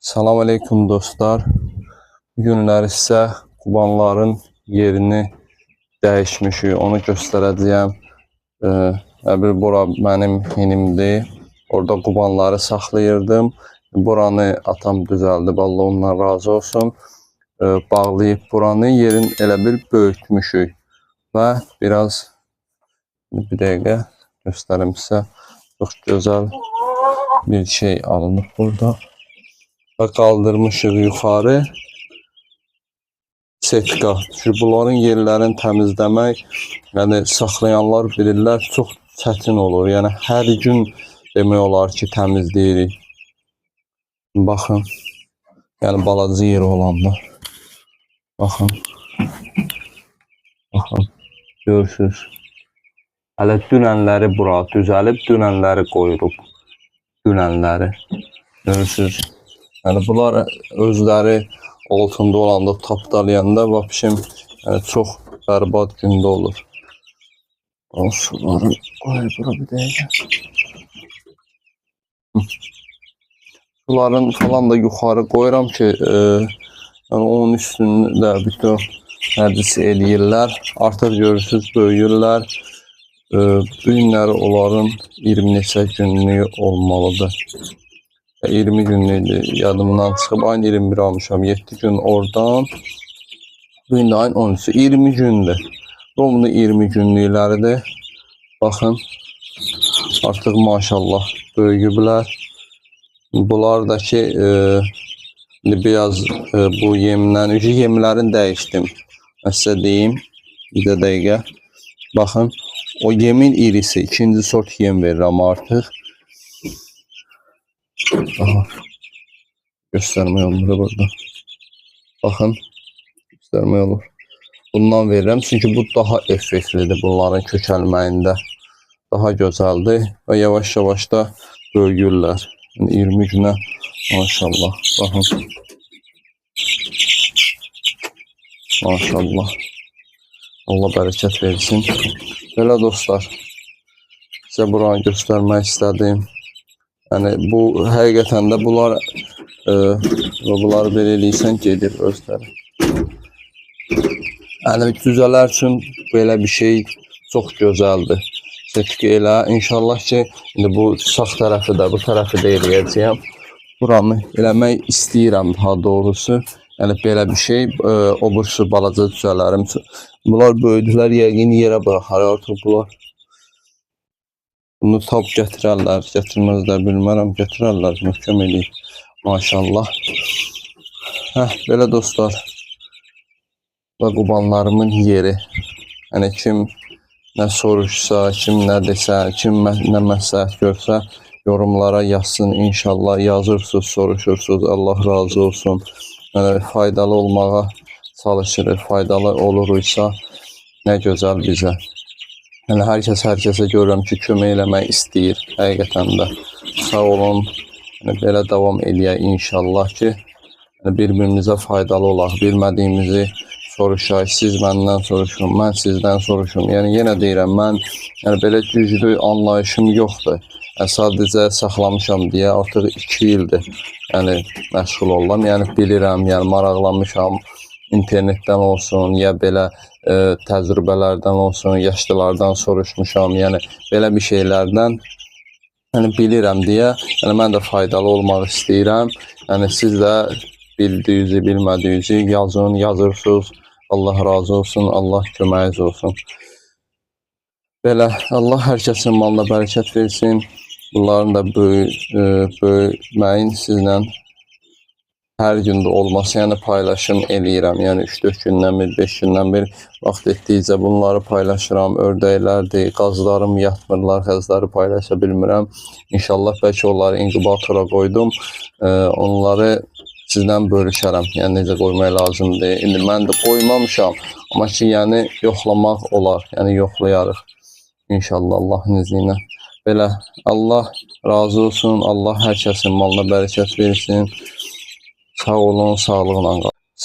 Salam aleyküm dostlar. Bu günlər isə qubanların yerini dəyişmişik. Onu göstərəcəyəm. Bir bura mənim hinimdir. Orada qubanları saxlayırdım. Buranı atam düzəldib. Allah ondan razı olsun. Bağlayıb buranı yerin elə bir böyütmüşük. Və biraz bir dəqiqə göstərim sizə. Çox gözəl bir şey alınıb burada. Və qaldırmışıq yuxarı setka. Çünki bunların yerlərini təmizləmək, yəni saxlayanlar bilirlər, çox çətin olur. Yəni hər gün demək olar ki, təmizləyirik. Baxın. Yəni balaca yeri olanda. Baxın. Baxın. Görürsünüz. Hələ dünənləri bura düzəlib, dünənləri qoyulub. Dünənləri. Görürsünüz. Yəni bunlar özləri altında olanda, tapdalayanda vapşim yəni çox bərbad gündə olur. Al suları qoy bura bir dəqiqə. Suların falan da yuxarı qoyuram ki, yəni onun üstünü də bütün nəcis eləyirlər. Artıq görürsünüz, böyüyürlər. Bu günləri onların 20 neçə günlüyü olmalıdır. 20 günlüydü yadımdan çıxıb. Ayın 21 almışam. 7 gün oradan. Bu gün də ayın 13-ü. 20 gündür. Romunu 20 günlükləridir. Baxın. Artıq maşallah böyüyüblər. Bunlar da ki biraz bu yemdən, yemlərini dəyişdim. Mən sizə deyim. Bir də dəqiqə. Baxın. O yemin irisi. İkinci sort yem verirəm artıq. Aha. Göstərmək olmur burada. Baxın. Göstərmək olur. Bundan verirəm. Çünki bu daha effektlidir bunların kökəlməyində. Daha gözəldir və yavaş-yavaş da böyüyürlər. Yəni 20 günə maşallah. Baxın. Maşallah. Allah bərəkət versin. Belə dostlar, sizə buranı göstərmək istədim. Yəni bu həqiqətən də bunlar bunları belə eləyirsən gedir özləri. Yəni cücələr üçün belə bir şey çox gözəldir. Setka elə inşallah ki indi bu sağ tərəfi də bu tərəfi də eləyəcəyəm. Buranı eləmək istəyirəm daha doğrusu. Yəni belə bir şey, o birisi balaca cücələrim üçün. Bunlar böyüdülər, yəqin yerə buraxar artıq bunlar. Bunu tap gətirərlər, gətirməzlər bilmərəm, gətirərlər, möhkəm eləyir. Maşallah. Hə, belə dostlar. Və qubanlarımın yeri. Yəni kim nə soruşsa, kim nə desə, kim nə məsləhət görsə yorumlara yazsın inşallah. Yazırsınız, soruşursunuz. Allah razı olsun. Yəni faydalı olmağa çalışırıq. Faydalı oluruzsa nə gözəl bizə. Yəni hər kəs hər kəsə görürəm ki, kömək eləmək istəyir həqiqətən də. Sağ olun. Yəni belə davam eləyək inşallah ki, yəni bir-birimizə faydalı olaq. Bilmədiyimizi soruşaq. Siz məndən soruşun, mən sizdən soruşum. Yəni yenə deyirəm, mən yəni belə güclü anlayışım yoxdur. Yəni sadəcə saxlamışam deyə artıq 2 ildir. Yəni məşğul oluram. Yəni bilirəm, yəni maraqlanmışam. İnternetdən olsun, ya belə təcrübələrdən olsun, yaşlılardan soruşmuşam. Yəni belə bir şeylərdən yəni bilirəm deyə, yəni mən də faydalı olmaq istəyirəm. Yəni siz də bildiyinizi, bilmədiyinizi yazın, yazırsınız. Allah razı olsun, Allah köməyiniz olsun. Belə Allah hər kəsin malına bərəkət versin. Bunların da böyüməyin sizlə hər gün də olmasa, yəni paylaşım eləyirəm. Yəni 3-4 gündən bir, 5 gündən bir vaxt etdikcə bunları paylaşıram. Ördəklərdir, qazlarım yatmırlar, qazları paylaşa bilmirəm. İnşallah bəlkə onları inkubatora qoydum. Onları sizdən bölüşərəm. Yəni necə qoymaq lazımdır. İndi mən də qoymamışam, amma ki, yəni yoxlamaq olar. Yəni yoxlayarıq. İnşallah Allahın izni ilə. Belə Allah razı olsun. Allah hər kəsin malına bərəkət versin. Sağ olun, sağlıqla qalın.